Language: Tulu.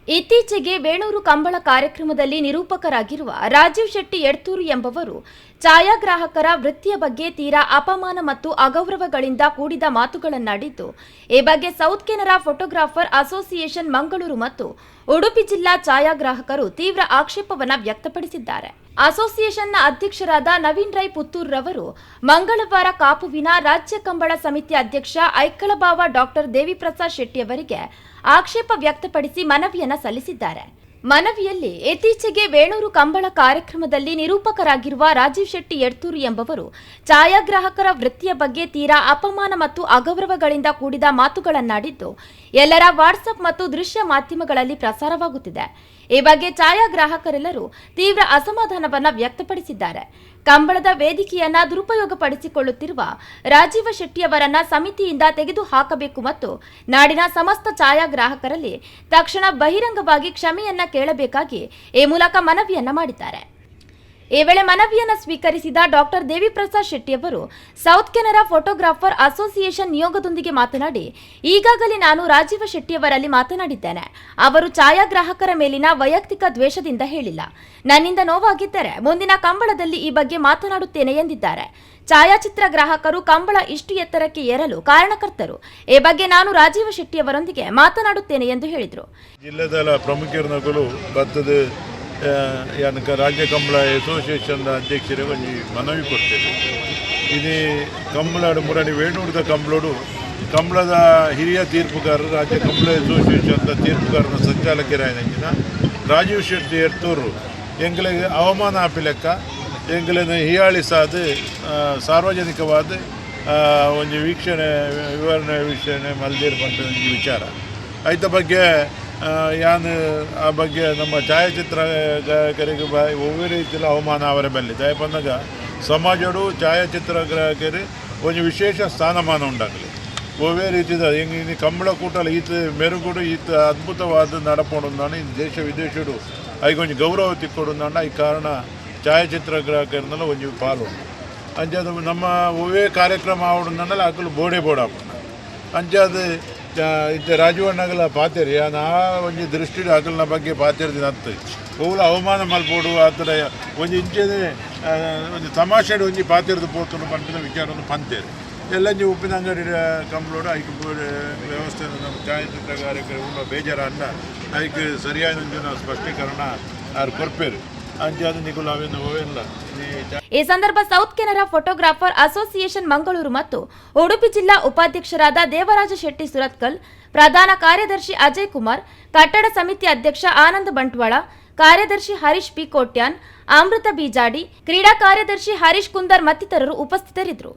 ಇತ್ತೀಚೆಗೆ ವೇಣೂರು ಕಂಬಳ ಕಾರ್ಯಕ್ರಮದಲ್ಲಿ ನಿರೂಪಕರಾಗಿರುವ ರಾಜೀವ್ ಶೆಟ್ಟಿ ಎಡ್ತೂರು ಎಂಬವರು ಛಾಯಾಗ್ರಾಹಕರ ವೃತ್ತಿಯ ಬಗ್ಗೆ ತೀರಾ ಅಪಮಾನ ಮತ್ತು ಅಗೌರವಗಳಿಂದ ಕೂಡಿದ ಮಾತುಗಳನ್ನಾಡಿದ್ದು, ಈ ಬಗ್ಗೆ south Canara photographer association Mangaluru ಮತ್ತು ಉಡುಪಿ ಜಿಲ್ಲಾ ಛಾಯಾಗ್ರಾಹಕರು ತೀವ್ರ ಆಕ್ಷೇಪವನ್ನ ವ್ಯಕ್ತಪಡಿಸಿದ್ದಾರೆ. ಅಸೋಸಿಯೇಷನ್ನ ಅಧ್ಯಕ್ಷರಾದ ನವೀನ್ ರೈ ಪುತ್ತೂರ್ ರವರು ಮಂಗಳವಾರ ಕಾಪುವಿನ ರಾಜ್ಯ ಕಂಬಳ ಸಮಿತಿ ಅಧ್ಯಕ್ಷ ಐಕ್ಕಳಬಾವ ಡಾಕ್ಟರ್ ದೇವಿಪ್ರಸಾದ್ ಶೆಟ್ಟಿಯವರಿಗೆ ಆಕ್ಷೇಪ ವ್ಯಕ್ತಪಡಿಸಿ ಮನವಿಯನ್ನ ಸಲ್ಲಿಸಿದ್ದಾರೆ. ಮನವಿಯಲ್ಲಿ ಇತ್ತೀಚೆಗೆ ವೇಣೂರು ಕಂಬಳ ಕಾರ್ಯಕ್ರಮದಲ್ಲಿ ನಿರೂಪಕರಾಗಿರುವ ರಾಜೀವ್ ಶೆಟ್ಟಿ ಎಡ್ತೂರು ಎಂಬವರು ಛಾಯಾಗ್ರಾಹಕರ ವೃತ್ತಿಯ ಬಗ್ಗೆ ತೀರಾ ಅಪಮಾನ ಮತ್ತು ಅಗೌರವಗಳಿಂದ ಕೂಡಿದ ಮಾತುಗಳನ್ನಾಡಿದ್ದು, ಎಲ್ಲರ ವಾಟ್ಸ್ಆಪ್ ಮತ್ತು ದೃಶ್ಯ ಮಾಧ್ಯಮಗಳಲ್ಲಿ ಪ್ರಸಾರವಾಗುತ್ತಿದೆ. ಈ ಬಗ್ಗೆ ಛಾಯಾಗ್ರಾಹಕರೆಲ್ಲರೂ ತೀವ್ರ ಅಸಮಾಧಾನವನ್ನ ವ್ಯಕ್ತಪಡಿಸಿದ್ದಾರೆ. ಕಂಬಳದ ವೇದಿಕೆಯನ್ನ ದುರುಪಯೋಗಪಡಿಸಿಕೊಳ್ಳುತ್ತಿರುವ ರಾಜೀವ ಶೆಟ್ಟಿಯವರನ್ನ ಸಮಿತಿಯಿಂದ ತೆಗೆದು ಹಾಕಬೇಕು ಮತ್ತು ನಾಡಿನ ಸಮಸ್ತ ಛಾಯಾಗ್ರಾಹಕರಲ್ಲಿ ತಕ್ಷಣ ಬಹಿರಂಗವಾಗಿ ಕ್ಷಮೆಯನ್ನ ಕೇಳಬೇಕಾಗಿ ಈ ಮೂಲಕ ಮನವಿಯನ್ನ ಮಾಡಿದ್ದಾರೆ. ಈ ವೇಳೆ ಮನವಿಯನ್ನ ಸ್ವೀಕರಿಸಿದ ಡಾಕ್ಟರ್ ದೇವಿಪ್ರಸಾದ್ ಶೆಟ್ಟಿಯವರು ಸೌತ್ ಕೆನರಾ ಫೋಟೋಗ್ರಾಫರ್ ಅಸೋಸಿಯೇಷನ್ ನಿಯೋಗದೊಂದಿಗೆ ಮಾತನಾಡಿ, ಈಗಾಗಲೇ ನಾನು ರಾಜೀವ ಶೆಟ್ಟಿಯವರಲ್ಲಿ ಮಾತನಾಡಿದ್ದೇನೆ. ಅವರು ಛಾಯಾಗ್ರಾಹಕರ ಮೇಲಿನ ವೈಯಕ್ತಿಕ ದ್ವೇಷದಿಂದ ಹೇಳಿಲ್ಲ. ನನ್ನಿಂದ ನೋವಾಗಿದ್ದರೆ ಮುಂದಿನ ಕಂಬಳದಲ್ಲಿ ಈ ಬಗ್ಗೆ ಮಾತನಾಡುತ್ತೇನೆ ಎಂದಿದ್ದಾರೆ. ಛಾಯಾಚಿತ್ರ ಗ್ರಾಹಕರು ಕಂಬಳ ಇಷ್ಟು ಎತ್ತರಕ್ಕೆ ಏರಲು ಕಾರಣಕರ್ತರು. ಈ ಬಗ್ಗೆ ನಾನು ರಾಜೀವ ಶೆಟ್ಟಿಯವರೊಂದಿಗೆ ಮಾತನಾಡುತ್ತೇನೆ ಎಂದು ಹೇಳಿದರು. ಜಿಲ್ಲೆದ ಪ್ರಮುಖರ್ನಕುಲು ಬತ್ತದ ಯಾನಕ ರಾಜ್ಯ ಕಂಬಳ ಅಸೋಸಿಯೇಷನ್ ಅಧ್ಯಕ್ಷರಿಗೆ ಒಂಜಿ ಮನವಿ ಕೊಡ್ತೇವೆ. ಇದು ಕಂಬಳಡು ಮುರಣಿ ವೇಣೂರ್ದ ಕಂಬಳೋಡು ಕಂಬಳದ ಹಿರಿಯ ತೀರ್ಪುಗಾರರು, ರಾಜ್ಯ ಕಂಬಳ ಅಸೋಸಿಯೇಷನ್ ತೀರ್ಪುಗಾರನ ಸಂಚಾಲಕರಾಯಿನ ರಾಜೀವ್ ಶೆಟ್ಟಿ ಎರ್ತೂರು ಎಂಗ್ಲಿಗೆ ಅವಮಾನ ಆಪಿಲೆಕ್ಕ ಎಂಗ್ಲೆನ ಹೀಯಾಳಿಸಾದ ಸಾರ್ವಜನಿಕವಾದ ಒಂಜಿ ವೀಕ್ಷಣೆ, ವಿವರಣೆ, ವೀಕ್ಷಣೆ ಮಲ್ದಿರ್ ಪನ್ಪಿನ ಒಂಜಿ ವಿಚಾರ. ಐತ ಬಗ್ಗೆ ಯಾನ್ ಆ ಬಗ್ಗೆ ನಮ್ಮ ಛಾಯಾಚಿತ್ರಗಾರರಿಗೆ ಒವ್ವೆ ರೀತಿಯಲ್ಲಿ ಅವಮಾನ ಅವರ ಬಲ್ಲಿ. ದಾಯೆ ಸಮಾಜಡು ಛಾಯಾಚಿತ್ರಗ್ರಾಹಕರು ಒಂಜಿ ವಿಶೇಷ ಸ್ಥಾನಮಾನ ಉಂಡಾಗಲಿ. ಒವ್ವೆ ರೀತಿದ ಹಿಂಗೆ ಇನಿ ಕಂಬಳ ಕೂಟಲ ಈತ ಮೆರುಗುಡು, ಈತ ಅದ್ಭುತವಾದ ನಡಪೊಡು, ಈ ದೇಶ ವಿದೇಶಡು ಐಕೊಂಜಿ ಗೌರವ ತಿಕ್ಕೊಡು. ಈ ಕಾರಣ ಛಾಯಾಚಿತ್ರಗ್ರಾಹಕರನ್ನೆಲ್ಲ ಒಂಜಿ ಪಾಲು ಉಂಡು. ಅಂಚಾದ ನಮ್ಮ ಒವ್ವೇ ಕಾರ್ಯಕ್ರಮ ಆವಡುಂದಂಡಲ ಅಕುಲು ಬೋಡೆ ಬೋಡಾಪುಂಡು. ಅಂಚಾದ ಇತ್ತೆ ರಾಜೀವಣ್ಣಗಲ ಪಾತೆರಿ, ಯಾನ್ ಆ ಒಂಜಿ ದೃಷ್ಟಿಡ್ ಅಕಲ್ನ ಬಗ್ಗೆ ಪಾತೆರ್ದಿನ ಅತ್ತು. ಒವ್ಲ ಅವಮಾನ ಮಲ್ಪೊಡು, ಆ ಥರ ಒಂಜಿ ಇಂಚೆನೆ ಒಂಜಿ ತಮಾಷೆಡ್ ಒಂಜಿ ಪಾತೆರ್ದು ಪೋತುಂಡು ಪನ್ಪಿನ ವಿಚಾರವನ್ನು ಪಂತೇರು. ಎಲ್ಲಂಜಿ ಉಪ್ಪಿನ ಅಂಗಡಿ ಕಂಬಳೋಡು ಐಕ್ ವ್ಯವಸ್ಥೆ ನಮ್ಮ ಛಾಯಾಚಿತ್ರಗಾರರಿಗೆ ಉಂಡ ಬೇಜಾರ ಅನ್ನ ಐಕ್ ಸರಿಯಾದ ಒಂಜಿ ಸ್ಪಷ್ಟೀಕರಣ ಆರು ಕೊರ್ಪೇರು. ಅಂಚಾದ ನಿಕುಲು ಅವೇನು ಒವೆಲ್ಲ ಈ ಈ ಸಂದರ್ಭ south Canara photographer association Mangaluru ಮತ್ತು ಉಡುಪಿ ಜಿಲ್ಲಾ ಉಪಾಧ್ಯಕ್ಷರಾದ ದೇವರಾಜ ಶೆಟ್ಟಿ ಸುರತ್ಕಲ್, ಪ್ರಧಾನ ಕಾರ್ಯದರ್ಶಿ ಅಜಯ್ ಕುಮಾರ್, ಕಟ್ಟಡ ಸಮಿತಿ ಅಧ್ಯಕ್ಷ ಆನಂದ್ ಬಂಟ್ವಾಳ, ಕಾರ್ಯದರ್ಶಿ ಹರೀಶ್ ಪಿ ಕೋಟ್ಯಾನ್, ಅಮೃತ ಬೀಜಾಡಿ, ಕ್ರೀಡಾ ಕಾರ್ಯದರ್ಶಿ ಹರೀಶ್ ಕುಂದರ್ ಮತ್ತಿತರರು ಉಪಸ್ಥಿತರಿದ್ದರು.